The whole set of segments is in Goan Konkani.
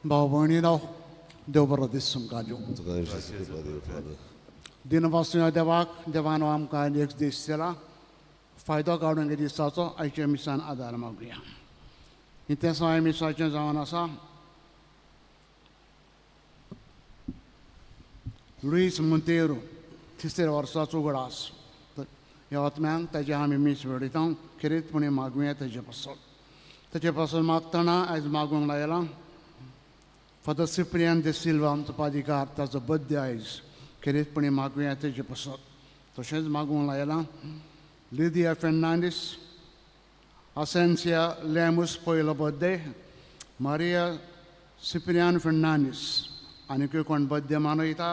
भाव भयणीनो, देव बरो दीस तुमकां दिवं. दिनवासूया देवाक. देवान आमकां एक दीस दिला, फायदो काडून ह्या दिसाचो आयच्या मिसान आदार मागुया. इतेसांव मिसाचें जावन आसा लुईस मोंतेरो तिसऱ्या वर्साचो उगडास. तर ह्या आत्म्यांक ताजें आमी मीस भेटयता, खेरीतपणी मागुया तेजे पासत. तेजे पासून मागतना आयज मागूंक लायलां फादर सिप्रियान दे सिल्वा आमचो पादिकार, ताचो बड्डे आयज, खेरीतपणी मागुया तेजे पासत. तशेंच मागूंक लायलां लिदिया फेर्नांडीस, असेन्सिया लेमूस पयलो बड्डे, मारिया सिप्रियान फेर्नांडीस आनीकूय कोण बड्डे मनयता,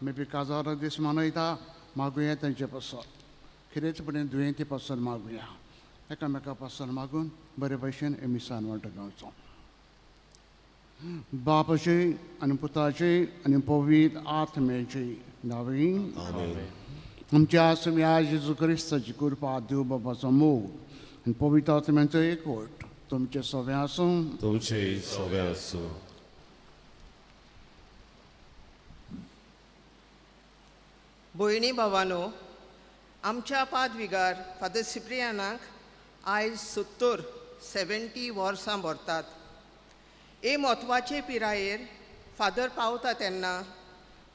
मे बी काजार दीस मनयता, मागुया तेंचे पासत. खेरीतपणी दुयेंती पासून मागुया. एकामेका पासून मागून बरे भशेन हे मिसान वांटो घेवचो. बापाची आनी पुताची आनी पवित्र आत्म्याची नांवी. आमच्या ह्या जेजू क्रिस्ताची कृपा, देव बाबाचो मोग आनी पवित्र आत्म्याचो एकवट तुमचे सगळें आसूं. तुमचे सगळे आसूं. भयणी भावानो, आमच्या पादविगार फादर सिप्रियानाक आयज 70 70 वर्सां भरतात. हे म्हत्वाचे पिरायेर फादर पावता तेन्ना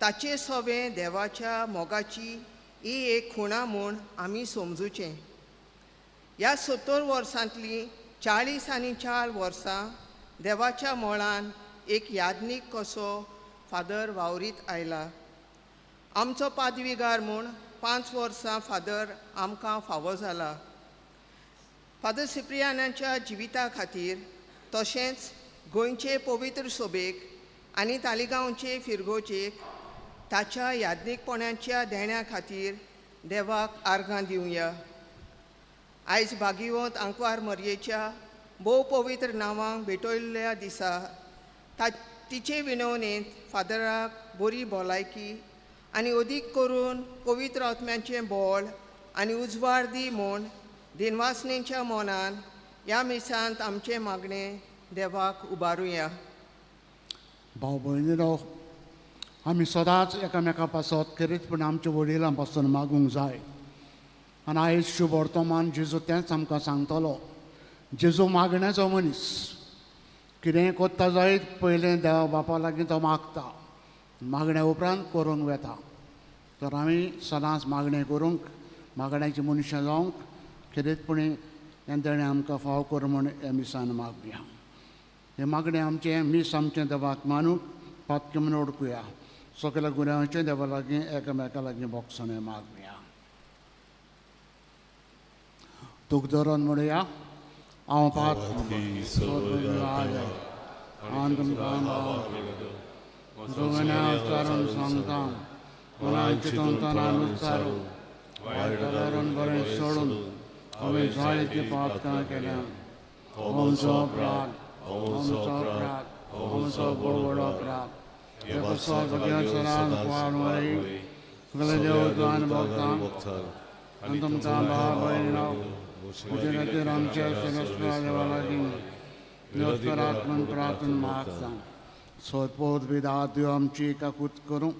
ताचे सवें देवाच्या मोगाची ही एक खुणा म्हूण आमी समजुचें. ह्या 70 वर्सांतलीं 44 वर्सां देवाच्या मोळान एक याज्ञीक कसो फादर वावरीत आयला. आमचो पादविगार म्हूण 5 वर्सां फादर आमकां फावो जाला. फादर सिप्रियानाच्या जिविता खातीर तशेंच गोंयचे पवित्र सोबेक आनी तालिगांवचे फिरगोजेक ताच्या याज्ञीकपणाच्या देण्या खातीर देवाक आर्गां दिवया. आयज भागीवंत आंकवार मरयेच्या भोव पवित्र नांवांक भेटयल्ल्या दिसा तिचे विनवणेंत फादराक बरी भलायकी आनी अदीक करून पवित्र आत्म्याचें बळ आनी उजवाड दी म्हूण दिनवासनेच्या मनान ह्या मिसांत आमचें मागणें देवाक उबारुया. भाव भयणीनो, आमी सदांच एकामेका पासत खेरीतपण आमच्या वडिलां पासून मागूंक जाय. आनी आयज शुभ वर्तमान जेजू तेंच आमकां सांगतलो. जेजू मागण्याचो मनीस. कितेंय कोत्ता जायत पयलें देवा बापा लागीं तो मागता, मागण्या उपरांत करूंक वेता. तर आमी सदांच मागणें करूंक, मागण्याची मनशां जावंक खेरीतपणी हें देणें आमकां फावो कर म्हूण ह्या मिसान मागुया. हें मागणें आमचें मीस आमचें देवाक मानूंक पातकें म्हूण ओडकुया. सगल्या गुन्यांवचें देवा लागीं एकामेका लागीं बोगसणें मागुया. तुक धरून म्हणुया, हांव पात आनी तुमकां उच्चारून सांगता, मनान चिंतून तनान उच्चारून वायट धरून बरें सोडून हांवें जायतीं पातकां केल्या. आमचो अपराध, आमचो अपराध, आमचो व्हड अपराध. हे सदांच वार सगळे देव आनी भक्तांक आनी तुमकां भाव भयणीनो म्हजे खातीर आमच्या सरस्व देवा लागीं विनोद म्हूण प्रार्थना मागता. सोदपोत विदा देव आमची काकूत करूं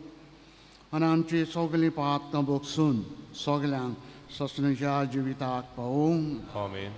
आनी आमची सगळीं पातकां भोगसून सगल्यांक ससणेच्या जिविताक पावूं. आमेन.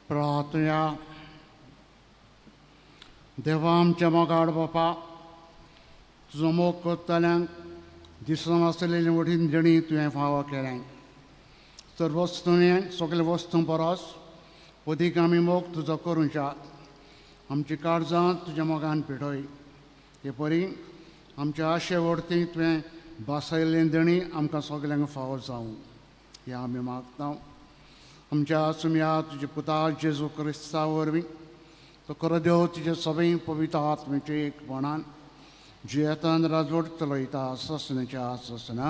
प्रार्थया. देवा आमच्या मोगाड बापा, तुजो मोग करतल्यांक दिसनासलेली वटीन देणी तुवें फावो केलें. तर वस्तूंनी सगळे वस्तूं परस अदीक आमी मोग तुजो करूंक. आमची काळजां तुज्या मोगान पेटय. हे परी आमच्या आशे वरती तुवें भासयल्लें देणी आमकां सगल्यांक फावो जावं हें आमी मागता. आमच्या सुमया तुज्या पुता जेजू क्रिस्ता वरवीं तो खरो देव तुज्या सगळीं पवित्र आत्म्याचे एकपणान जियेतान राजवट चलयता ससनाच्या ससना.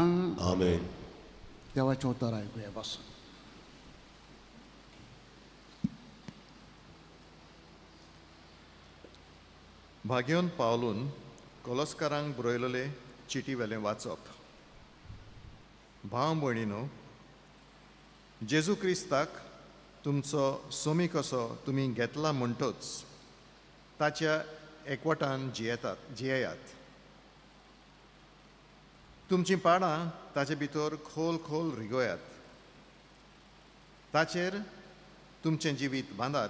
आमेन. देवाचें उतर आयकुया बस. भाग्योन पावलून कोलस्कारांक बरयलेले चिटी वेलें वाचप. भाव भयणीनो, जेजू क्रिस्ताक तुमचो सोमी कसो तुमी घेतला म्हणटच ताच्या एकवटान जियेतात जियेयात. तुमचीं पाडां ताचे भितर खोल खोल रिगोयात. ताचेर तुमचें जिवीत बांदात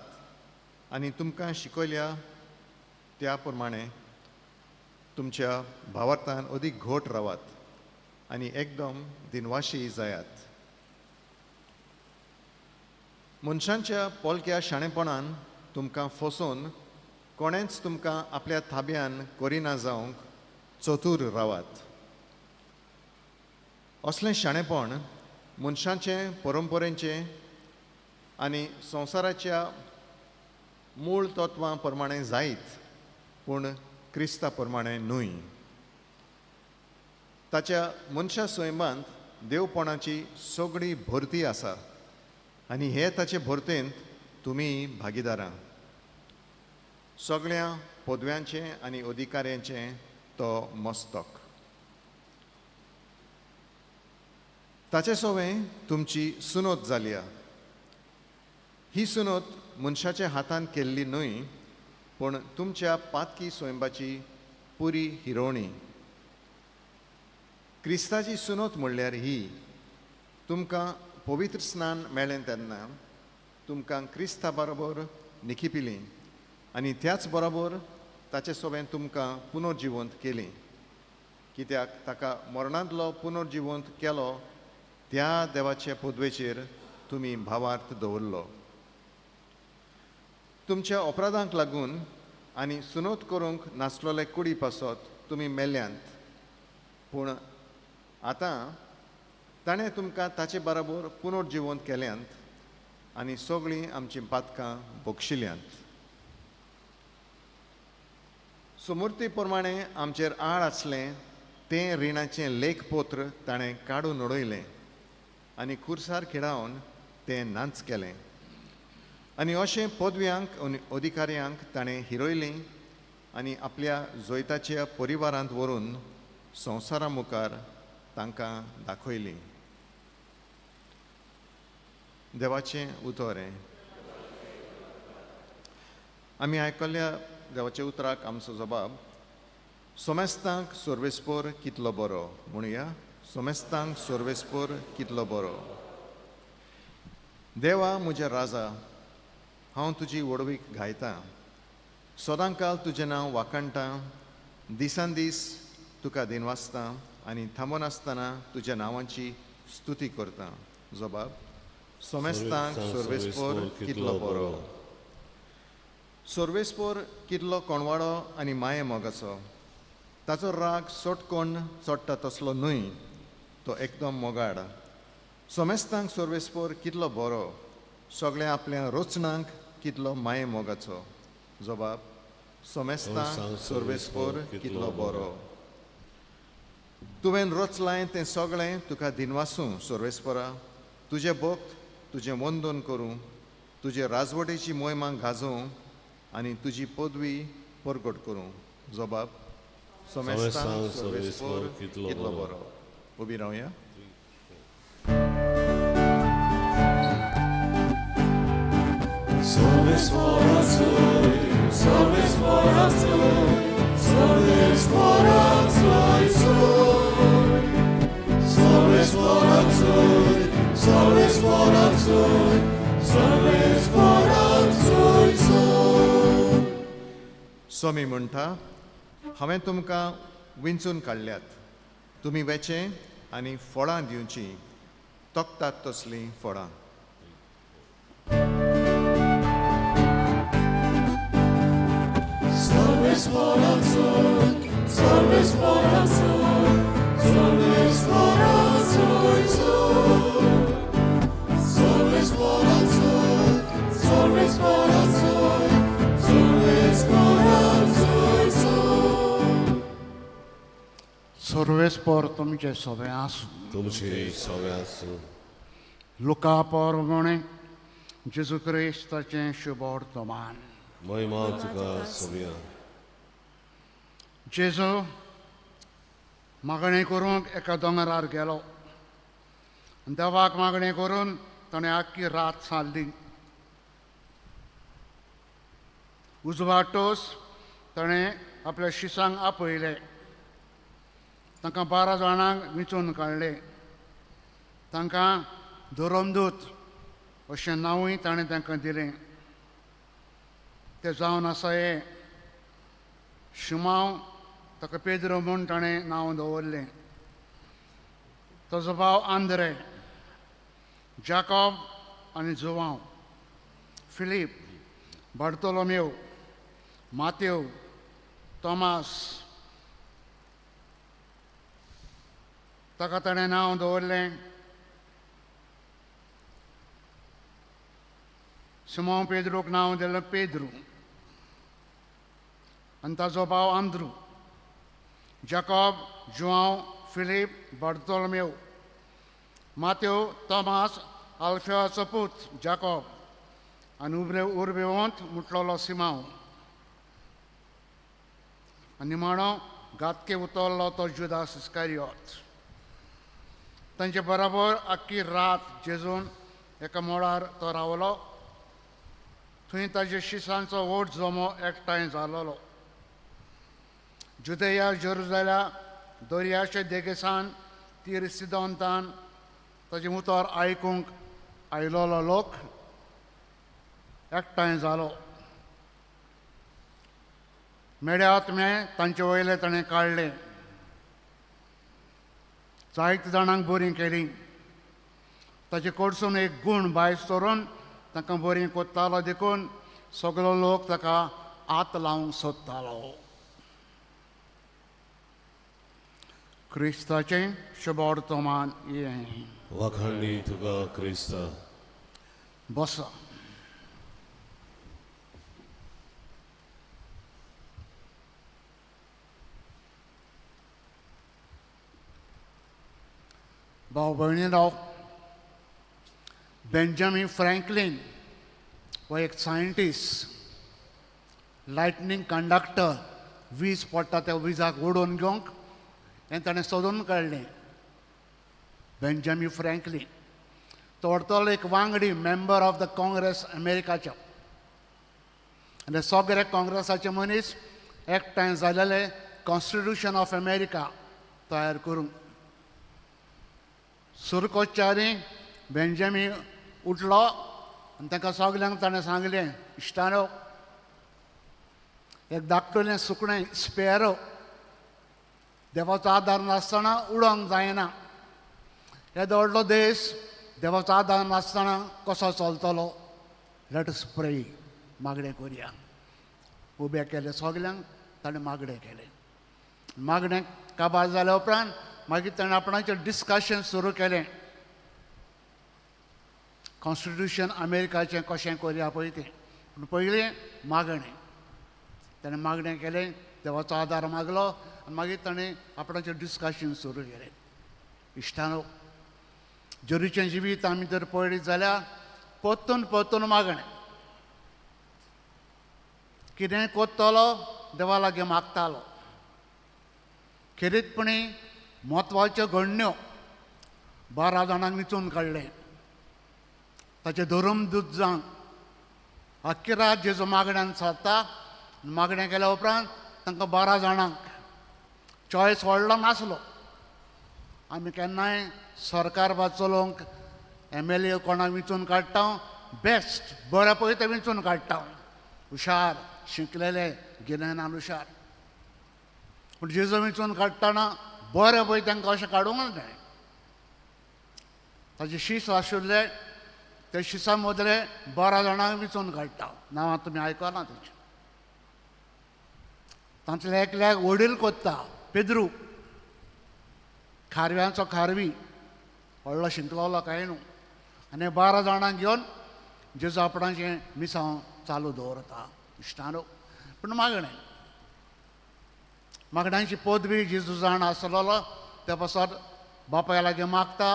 आनी तुमकां शिकयल्या त्या प्रमाणे तुमच्या भावार्थान अदीक घोट रावात आनी एकदम दिनवाशी जायात. मनशांच्या पोलक्या शाणेपणान तुमकां फसोवन कोणेंच तुमकां आपल्या थाब्यान करिना जावंक चतूर रावात. असलें शाणेपण मनशांचें परंपरेचें आनी संवसाराच्या मूळ तत्वां प्रमाणें जायत, पूण क्रिस्ता प्रमाणें न्हय. ताच्या मनशा सैमांत देवपणाची सगळी भरती आसा आनी हे ताचे भरतेंत तुमी भागीदारां. सगळ्या पदव्यांचें आनी अधिकाऱ्यांचें तो मस्तक. ताचे सवें तुमची सुनोत जाल्या. ही सुनोत मनशाच्या हातान केल्ली न्हय, पूण तुमच्या पातकी स्वयंबाची पुरी हिरोवणी. क्रिस्ताची सुनोत म्हणल्यार ही, तुमकां पवित्र स्नान मेळ्ळें तेन्ना तुमकां क्रिस्ता बरोबर निखिपिली आनी त्याच बरोबर ताचे सोबें तुमकां पुनर्जिवंत केली. कित्याक ताका मरणांतलो पुनर्जिवंत केलो त्या देवाचे पदवेचेर तुमी भावार्थ दवरलो. तुमच्या अपराधांक लागून आनी सुनोत करूंक नासलेले कुडी पासत तुमी मेल्यांत, पूण आतां ताणें तुमकां ताचे बरोबर पुनर्जिवंत केल्यांत आनी सगळीं आमचीं पातकां बक्षिल्यांत. सुमूर्ती प्रमाणें आमचेर आळ आसलें तें रिणाचें लेखपत्र ताणें काडून उडयलें आनी खुर्सार खिडावन तें नाच केलें. आनी अशें पदव्यांक आनी अधिकाऱ्यांक ताणें हिरयलीं आनी आपल्या जैताच्या परिवारांत व्हरून संवसारा मुखार तांकां दाखयलीं. देवाचें उतर हें. आमी आयकल्ल्या देवाच्या उतराक आमचो जबाब सोमेस्तांक सर्वेस्पोर कितलो बरो म्हणुया. सोमेस्तांक सर्वेस्पोर कितलो बरो. देवा म्हज्या राजा, हांव तुजी व्हडवीक गायतां. सदांकाल तुजें नांव वाखाणटां. दिसान दीस तुका दिनवासतां आनी थांबनासतना तुज्या नांवाची स्तुती करतां. जबाब सोमेस्तांक सर्वेस्पोर कितलो बरो. सर्वेस्पोर कितलो कोणवाडो आनी माये मोगाचो. ताचो राग सटकोन चडटा तसलो न्हय, तो एकदम मोगाड. सोमेस्तांक सर्वेस्पोर कितलो बरो. सगळ्या आपल्या रचणांक कितलो माये मोगाचो. जबाब सोमेस्तांक सर्वेस्पोर कितलो बरो. तुवें रचलां तें सगळें तुका दिनवासूं सर्वेस्पोरा. तुजें भक्त तुजें वंदन करूं, तुजे राजवटीची मोहिमा गाजोवं आनी तुजी पदवी परगट करूं. जबाब सोमेस्तांक सर्वेस्पोर कितलो बरो. उबी रावया. स्वामी म्हणटा, हांवें तुमकां विंचून काडल्यात, तुमी वेचें आनी फळां दिवचीं, तोखतात तसलीं फळां. सर्वेस्पर तुमचे सोबें आसूं. तुमचे सोबे आसूं. लुका परवणे जेजू क्रिस्ताचें शुभवर्तमान. महिमा तुका सोबया. जेजू मागणें करूंक एका दोंगरार गेलो. देवाक मागणें करून ताणें आख्खी रात सारली. उजवाटोस ताणें आपल्या शिसांक आपयले. तांकां 12 जाणांक विंचून काडले. तांकां धोरमदूत अशें नांवूय ताणें तांकां दिलें. ते जावन आसा हे शिमांव, ताका पेद्रो म्हूण ताणें नांव दवरलें. ताजो भाव आंद्रे, जाकॉब आनी जुवांव, फिलीप, बार्तोलोमेव, मातेव, तॉमास, ताका ताणें नांव दवरलें सिमांव पेद्रूक नांव दिलें पेद्रू, आनी ताजो भाव आंद्रू, जाकॉब, जुवांव, फिलीप, बार्तोलोमेव, मातेव, तॉमास, आल्फेवाचो पूत जाकॉब आनी उर्बेवंत म्हटलेलो सिमांव, आनी निमाणो घातके उतरलो तो जुदास इस्कारियोत. तांचे बराबर आख्खी रात जेजून एका मोडार तो रावलो. थंय ताजे शिसांचो व्हड जमो एकठांय जालोलो. जुदया, जेरुजाल्या, दर्याचे देगेसान, तीर सिदोंतान ताजें उतर आयकूंक आयलोलो लोक एकठांय जालो. मेड्या आत्मे तांचे वयले ताणें काडले. जायते जाणांक बरीं केलीं. ताचे कडसून एक गूण भायर सरून तांकां बरीं कोत्तालो, देखून सगलो लोक ताका हात लावंक सोदतालो. क्रिस्ताचें शुभवर्तमान हें. वाखाणणी तुका क्रिस्ता. बसा. भाव भयणीनो, बेंजामीन फ्रँकलीन हो एक सायंटिस्ट, लायटनींग कंडक्टर, वीज पडटा त्या विजाक ओडून घेवंक हें ताणें सोदून काडलें. बेंजामीन फ्रँकलीन तो व्हरतलो एक वांगडी, मेंबर ऑफ the Congress अमेरिकाच्या. आनी सगळे काँग्रेसाचे मनीस एकठांय जालेले कॉन्स्टिट्युशन ऑफ अमेरिका तयार करूंक. सुरू करच्या बेंजामीन उठलो आनी तांकां सगल्यांक ताणें सांगलें, इश्टानो, एक धाकटुलें सुकणें स्पेरो देवाचो आदार नासतना उडोवंक जायना. येदो व्हडलो देश देवाचो आदार नासतना कसो चलतलो? Let us pray, मागणें करुया. उबे केले सगल्यांक ताणें मागणें केलें. मागणें काबार जाल्या उपरांत मागीर ताणें आपणाचें डिस्कशन सुरू केलें. कॉन्स्टिट्युशन अमेरिकाचें कशें करुया पळय तें. पूण पयलीं मागणें, ताणें मागणें केलें, देवाचो आदार मागलो आनी मागीर ताणें आपणाचें डिस्कशन सुरू केलें. इश्टानो, जेरूचें जिवीत आमी जर पळयत जाल्यार परतून परतून मागणें, कितेंय कोत्तलो देवा लागीं मागतालो. खेरीतपणी म्हत्वाच्यो घडण्यो 12 जाणांक विंचून काडलें. ताचें धर्मदूत जावन आख्खी रात जेजू मागण्यान सारता. मागणें केल्या उपरांत तांकां 12 जाणांक चॉयस व्हडलो नासलो. आमी केन्नाय सरकार बा चलोवंक MLA कोणाक विंचून काडटा, बेस्ट बरें पळय ते विंचून काडटा, हुशार, शिकलेले, गिन्यानान हुशार. पूण जेजू विंचून काडटना बरें पळय तांकां अशें काडूंक जाय. ताजे शीस आशिल्ले ते शिसा मदले 12 जाणांक विंचून काडटा. नांवां तुमी आयकना तेचें. तांतल्या एकल्याक वडील कोत्ता पेद्रू, खारव्यांचो खारवी, व्हडलो शिंकलोलो कांय न्हू. आनी 12 जाणांक घेवन जेजू आपणाचें मिसांव चालू दवरता. इश्टानो, पूण मागणें, मागण्यांची पदवी जेजू जाण आसलेलो त्या पासत बापाय लागीं मागता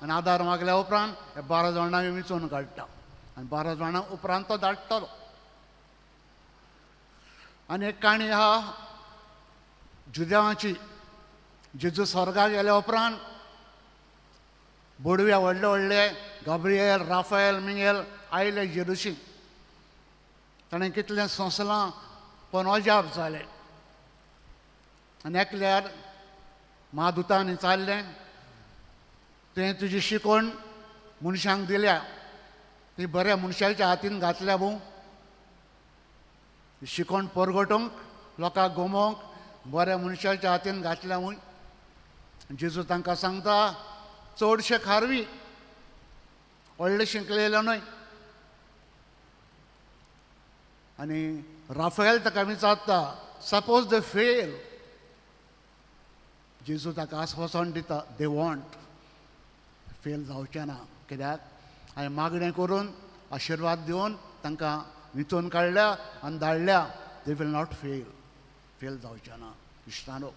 आनी आदार मागल्या उपरांत हे 12 जाणांक विंचून काडटा आनी 12 जाणां उपरांत तो धाडटलो. आनी एक काणी आहा जुदेवांची. जेजू स्वर्गाक गेल्या उपरांत बोडव्या व्हडले व्हडले गाब्रियल, राफेल, मिंगेल आयले जेरुशी. ताणें कितलें सोंसलां पण अजाप जालें. आनी एकल्यार म्हादुतांनी चाललें, तुवें तुजी शिकवण मनशांक दिल्या, ती बऱ्या मनशाच्या हातीन घातल्या भू. शिकवण परगटूंक, लोकांक गोमोवंक बऱ्या मनशाच्या हातीन घातल्या म्हूण. जेजू तांकां सांगता, चडशे खारवी, व्हडले शिंकलेले न्हय. आनी राफेल ताका विचारता, सपोज they fail. जेजू ताका आस्वासन दिता, they want, fail जावचें ना. कित्याक हांवें मागणें करून आशिर्वाद दिवन तांकां विंचून काडल्या आनी धाडल्या. They will not fail, fail जावचें ना. इश्टानो,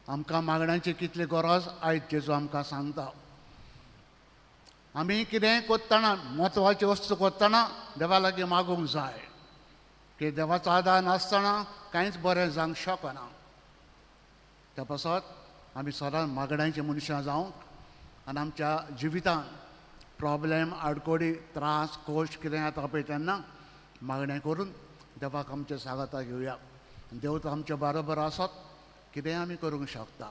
आमकां मागण्यांची कितली गरज आयज जेजू आमकां सांगता. आमी कितेंय कोत्तना, म्हत्वाची वस्तू कोत्तना देवा लागीं मागूंक जाय की देवाचो आदार नासतना कांयच बरें जावंक शकना. त्या पासत आमी सदांच मागण्यांची मनशां जावंक आनी आमच्या जिवितांत प्रॉब्लेम, आडकोडी, त्रास, कोश कितें येता पळय तेन्ना मागणें करून देवाक आमच्या सांगाता घेवया. देव तो आमच्या बरोबर आसत, कितेंय आमी करूंक शकता.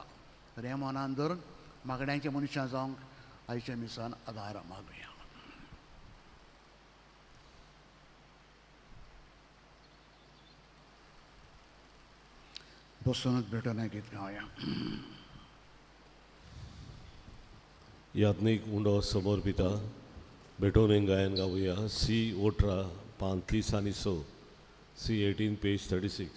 तर हें मनान धरून मागण्यांची मनशां जावंक आयच्या मिसान आदार मागुया. बसूनच भेटून गीत गावया. याज्ञीक उंडो समर्पिता भेटोवन गायन गावया. सी 18 पान 30 आनी 6, सी 18 पेज 36.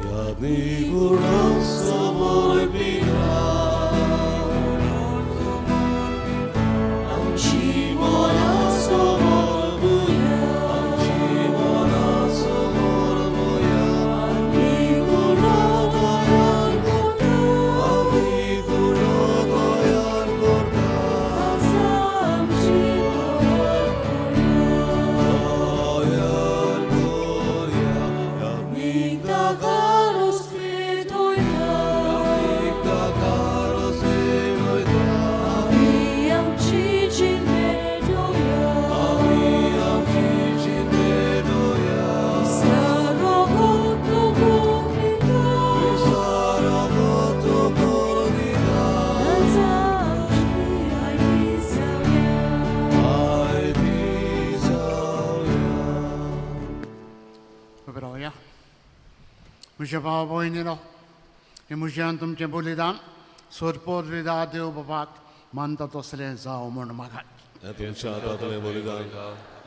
याज्ञीक उंडो समर्पिता आमची मना समर्पुया, आमची मना समर्पुया. आमी गुणो तयार करता, आमी गुणो तयार करता, तयार करया. याज्ञीक ताकारो सेवयता, आमी आमची चिंतेनोया, विसारगतो कोरिया, I दिसावया. उबे रावया. म्हज्या भाव भयणीनो, हें म्हज्यान तुमचें बलिदान सोरपोर विदा देव बाबाक मानता तसलें जावं म्हूण मागात. ह्या तुमच्या हातांतलें बलिदान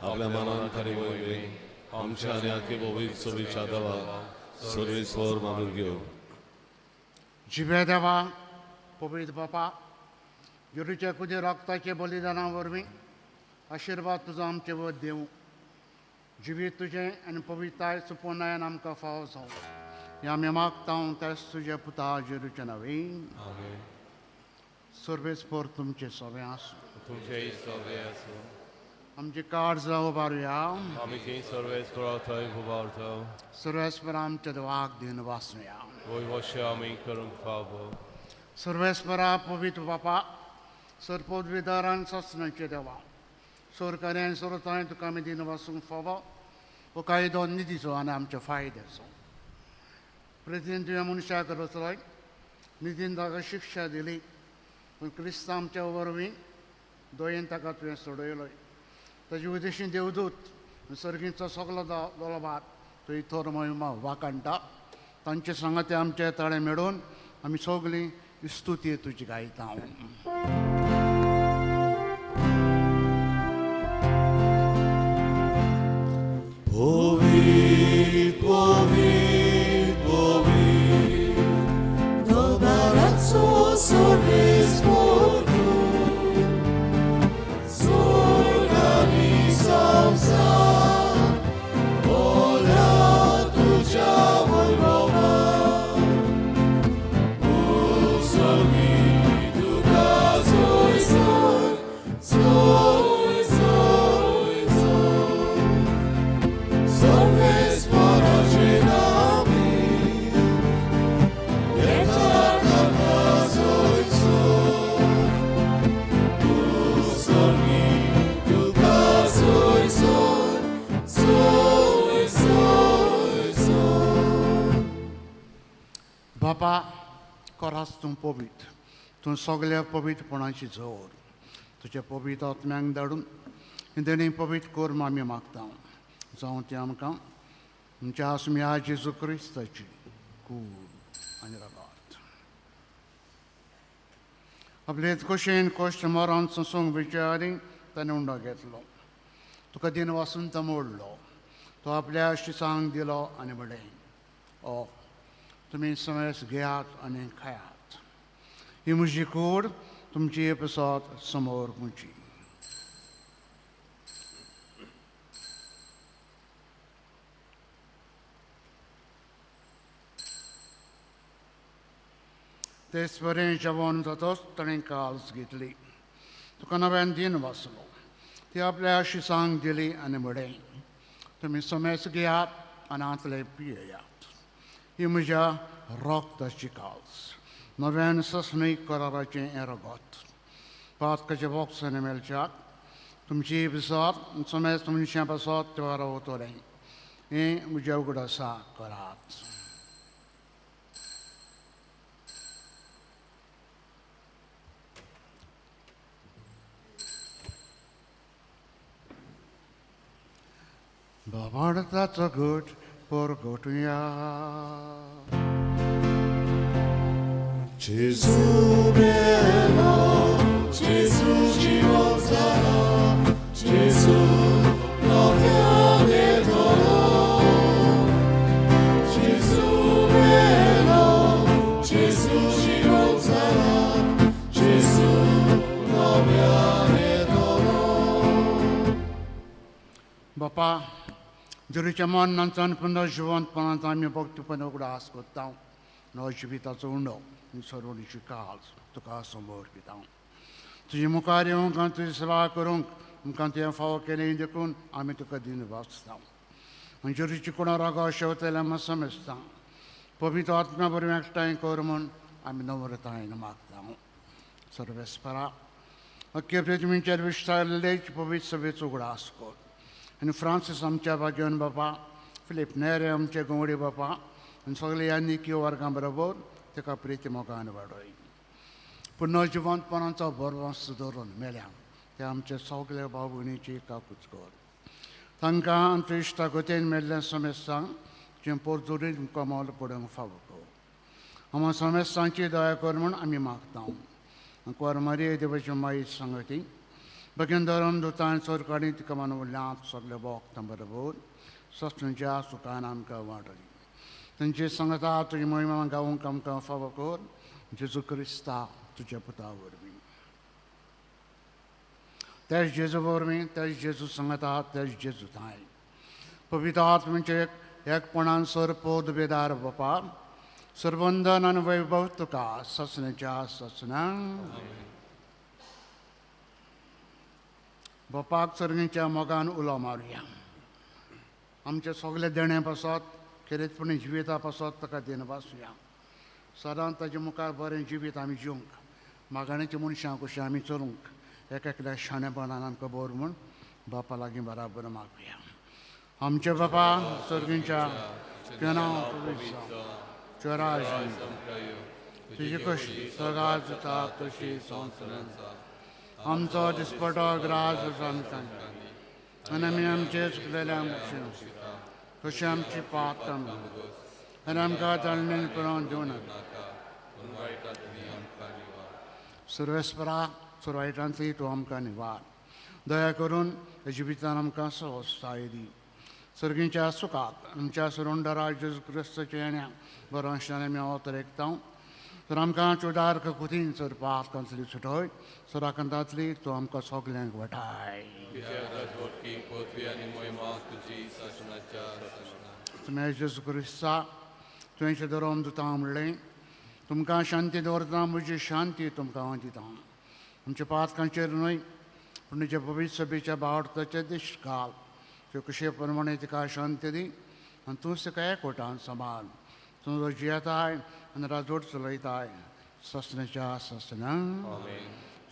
आपल्या मनान खरी मोहिमे आमच्या आनी आखे पवित्र सभेच्या देवा सर्वेस्वर मानून घेवं. जिवे देवा, पवित्र बापा, जेरूच्या कुदी रक्ताचे बलिदाना वरवीं आशिर्वाद तुजो आमचे वत दिवं. जिवीत तुजें आनी पवित्रताय सुपोनायन आमकां फावो जावं. हें आमी मागता त्याच तुज्या पुता जेरूच्या नांवी. आमेन. सर्वेस्पर तुमचें सगळें आसूं. तुमचेय सगळे आसूं. आमची काळजां उबारुया. आमी थंय सर्वेस्परा थंय उबारता. सर्वेस्पर आमच्या देवाक दिवन वाचुया. वय वशे आमी करूंक फावो. सर्वेस्परा पवित्र बापा, सरपोदविदारान ससनाचे देवा, सरकारी आनी सरताय तुका आमी दिन वासूंक फावो. हो कायदो निधीचो आनी आमच्या फायद्याचो. प्रतिन तुवें मनशाक रचलोय, निधीन ताका शिक्षा दिली, पूण क्रिस्तांव आमच्या वरवीं दोयेन ताका तुवें सोडयलोय. ताजे उदेशी देवदूत सर्गींचो सगलो दोलोभार तुवें थोर महिमा वाखाणटा. तांचे सांगाते आमचे ताळे मेळून आमी सगळीं स्तुती तुजी गायता. Povi, povi, povi, dobarazzo sorrispotu, sorgani savsa, ola tuja vaibhava, usami duka soy soy, soy soy soy. बापा कोरास तूं पवित्र, तूं सगल्या पवित्रपणाची जोर, तुज्या पवित्र आत्म्यांक धाडून देणी पवित्र कर आमी मागता, जावं ती आमकां आमच्या आसम्या जेजू क्रिस्ताची कूड आनी रगात. आपले खोशयेन कश्ट मरण सोंसूंक विचारी ताणें उंडो घेतलो, तुका दिन वासून तो मोडलो, तो आपल्या शिसांक दिलो आनी म्हणलें, ओ तुमी समेस घेयात आनी खायात, ही म्हजी कूड तुमची पसत समोर म्हजी. तेच बरें जेवण जातच ताणें काल्स घेतली, तुका नव्यान दिन वाचलो, ती आपल्या शिसांक दिली आनी म्हणलें, तुमी समेस घेयात आनी आंतले पियेयात, ही म्हज्या रक्ताची काल्स, नव्यान ससणी कराराचें हें रगत, पातकाच्या बोक्सांनी मेळच्याक तुमची पिसत समेस मनशां पासत ते रावतलें, हें म्हज्या उगडासा करात. बाबाडताचो घट परगटुया. Gesù bello, Gesù giovanzano, Gesù noviane dolor. Gesù bello, Gesù giovanzano, Gesù noviane dolor. बापा जरीच्या मरणांचान पुनः जिवंतपणांत आमी भक्तीपण उगडास करता, नवो जिविताचो उंडो आनी सरवणीची काज तुका समोर दिता. तुजे मुखार येवंक आनी तुजी सेवा करूंक आमकां तुवें फावो केलें देखून आमी तुका दिन वाचता. आनी जरीची कोणा रागो शेवतल्या आमी समजता, पवित्र आत्म्या वरवीं एकठांय कर म्हूण आमी नम्रतायेन मागता. सर्वेस्परा अख्खे पृथ्वीचेर विस्तारलेच पवित्र सभेचो उगडास कर आनी फ्रांसीस आमच्या भाग्यवन बापा, फिलीप नेरे आमचे गंवडी बापा आनी सगळे ह्या निकी वर्गां बरोबर ताका प्रिती मोगान वाडय. पुनः जिवंतपणाचो भरवंस दवरून मेल्या ते आमचे सगळे भाव भयणीची काकूच कर, तांकां आमच्या इश्टा गतीन मेल्ल्या समेस्तांक जें पोरजोरीत कमल पडूंक फावो कर. आमकां समेस्तांची दया कर म्हूण आमी मागता. कुंवर मारिये देवाची माई सांगती बगेन धरम दुतान सरकारी तिका मानवल्यांत सगळे भोगतां बरोबर ससणच्या सुखान आमकां वांटली. तांची सांगता तुजी महिमा गावंक आमकां फावो कर, जेजू क्रिस्ता तुज्या पुता वरवीं. त्याच जेजू वरवीं, त्याच जेजू सांगता, त्याच जेजू थांय पवित्र आत्म्याचे एकपणान सर पोदबेदार बापा, सर्वंदन आनी वैभव तुका ससण्याच्या ससना. बापाक सर्गीच्या मोगान उलो मारुया. आमचे सगळे देणे पासत खेरीतपणी जिविता पासत ताका दिन वाचुया. सदांच ताजे मुखार बरें जिवीत आमी जिवंक, मागाण्याच्या मनशां कशी आमी चलूंक, एक एकल्या शाणेपणान आमकां बरो म्हूण बापा लागीं बराबर मागुया. आमचे बापा सर्गीच्या, तुजें नांव पवित्र जावं, तुजें राज्य तुजी कशी सदां जाता तशी संवसारांत. आमचो दिसपटो ग्रास आमकां आनी आमी आमचे चुकलेल्या आमचे तशी आमची पातकां आनी आमकां ताळणेन पुरोवन दिवं नाका. पूण वायटांतली आमकां निवार. सर्वेस्परा सुरवायटांतली तूं आमकां निवार. दया करून ह्या जिवितान आमकां सहजताय दी. सर्गींच्या सुखाक आमच्या सुरुंडरा जेजू क्रिस्ताच्या येण्याक बरोंशान आमी अवतरेकता. तर आमकां चुडार कुतीन चरपाक तांतली सुटय सुराकंतांतली तूं आमकां सगल्यांक वटाय. पृथ्वी आनी मोहिमा तुजी सासणाच्या सासणाक. तुमी जेजू क्रिस्ता तुवें धरोम दिता म्हणलें, तुमकां शांती दवरता, म्हजी शांती तुमकां हांव दिता. आमच्या पातकांचेर न्हय पूण तुज्या पवित्र सभेच्या बावडताचे दिश्ट घाल. त्यो कशे प्रमाणे तिका शांती दी आनी तूंच तिका एकवटान सांबाळ. तूं जो जियेताय आनी राजवट चलयताय ससण्याच्या ससना.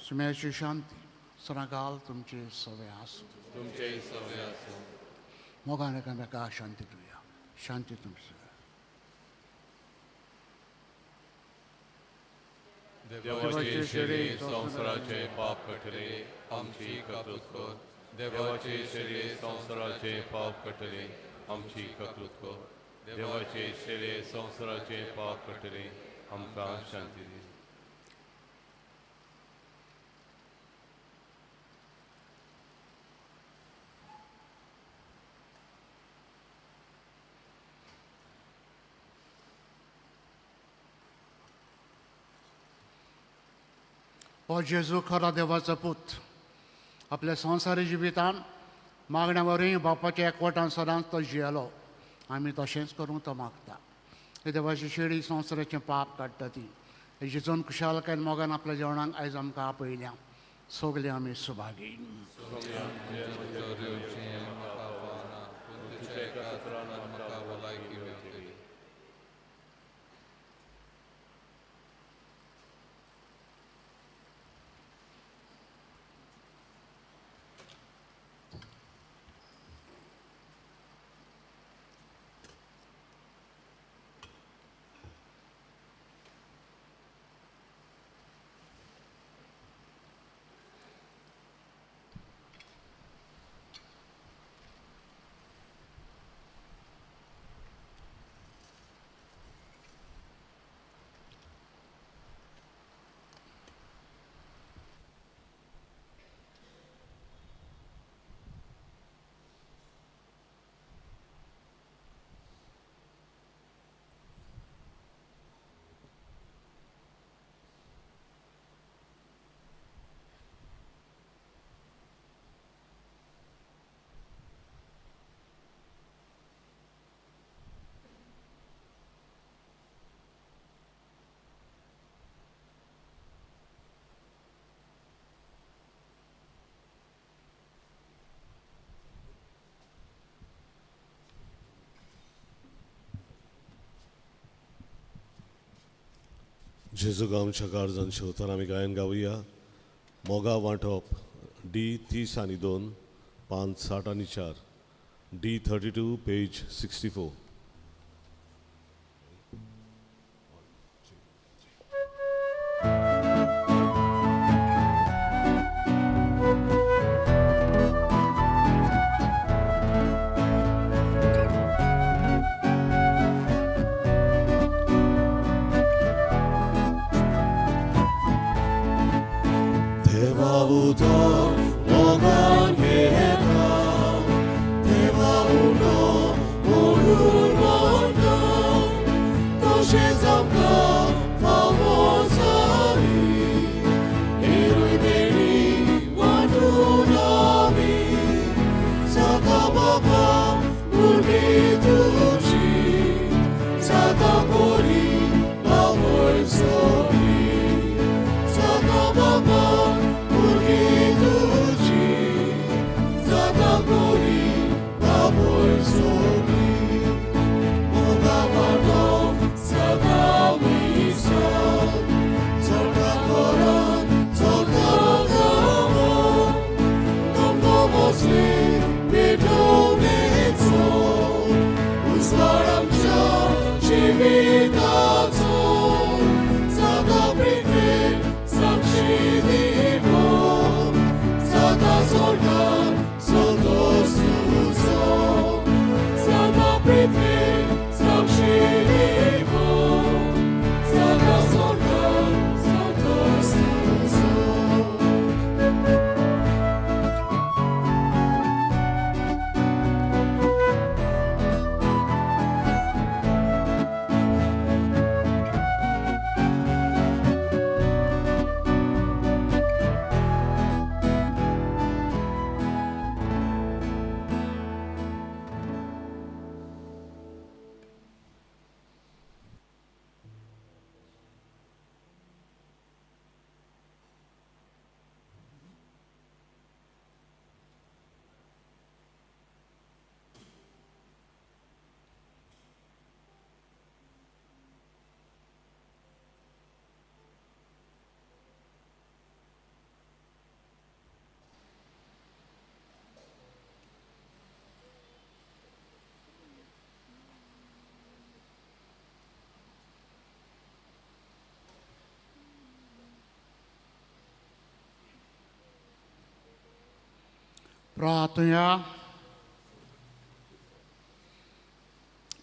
सुम्याची शांती सदांकाल तुमचे सवे आसूं. तुमचे सवे आसूं. मोगान एकामेका शांती दिवया. शांती तुमची. देवाचे शरीर संवसाराचे पाप कटले, आमची ककृत कर. देवाचे शरीर संवसाराचे पाप कटले, आमची ककृत कर. देवाचे शरीर संवसाराचे पाप कटले, आमकां शांती दी. हो जेजू खरा देवाचो पूत आपल्या संवसारी जिवितान मागण्या वरवीं बापाच्या एकवटान सदांच तो जियेलो. आमी तशेंच करूंक तो मागता. हे देवाची शेळी संवसाराचें पाप काडटा ती हे जेजून खुशालकायेन मोगान आपल्या जेवणाक आयज आमकां आपयल्या. सगळे आमी सुभागी. जेजू आमच्या काळजान शेवताना आमी गायन गावया. मोगा वांटप डी 30 आनी 2 5 60 आनी 4 डी 32 पेज 64. Sada प्रार्थुया.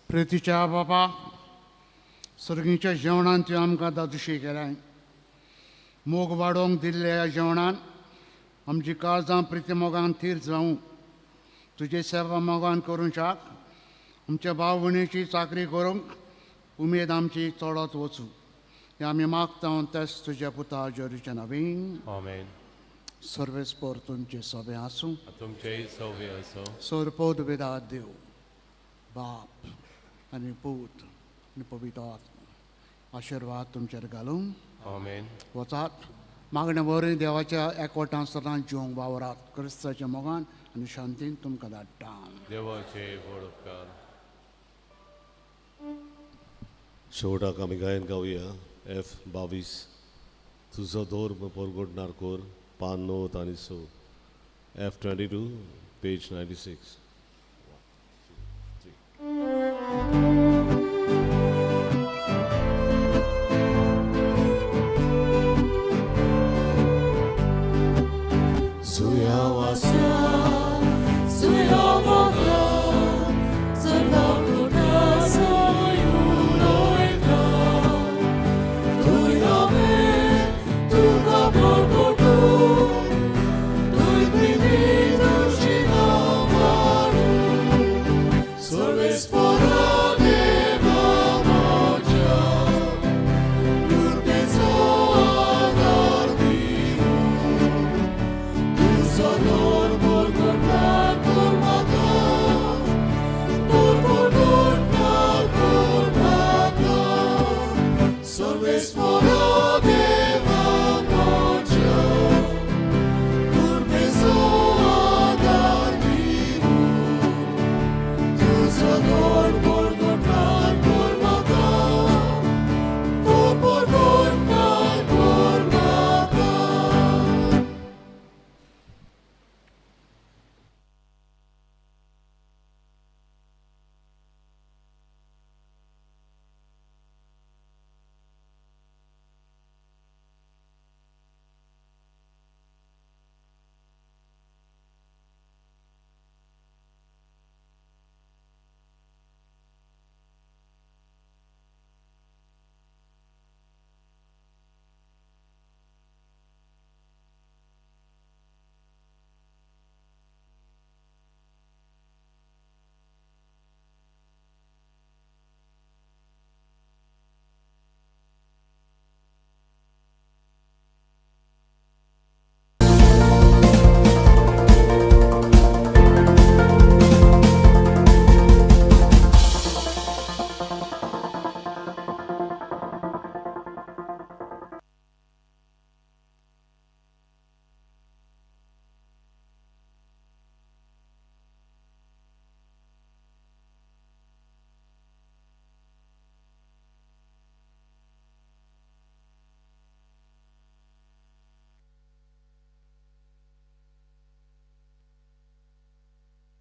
प्रितीच्या बापा, सर्गीच्या जेवणान तुवें आमकां दादुशी केलें. मोग वाडोवंक दिल्ल्या ह्या जेवणान आमची काळजां प्रिती मोगान थीर जावं. तुजे सेवा मोगान करूंक शाक आमच्या भाव भयणीची चाकरी करूंक उमेद आमची चडत वचूं. हें आमी मागता तेच तुज्या पुता जेरूच्या नवीन. आमेन. सर्वेस्पर तुमचे सोबे आसूं. तुमचेय सौव्य आसूं. सोरपोत वेदा देव बाप आनी पूत आनी पवित्र आत्मा आशिर्वाद तुमचेर घालूं. आमेन. वचात, मागणे वरवीं देवाच्या एकवटान सदांच जिवंक वावरात. क्रिस्ताच्या मोगान आनी शांतीन तुमकां धाडटा. देवाचे व्हड उपकार. शेवटाक आमी गायन गावया एफ 22, तुजो धर्म परगटणार कोर, पान 9 आनी 6, एफ 22, पेज 96.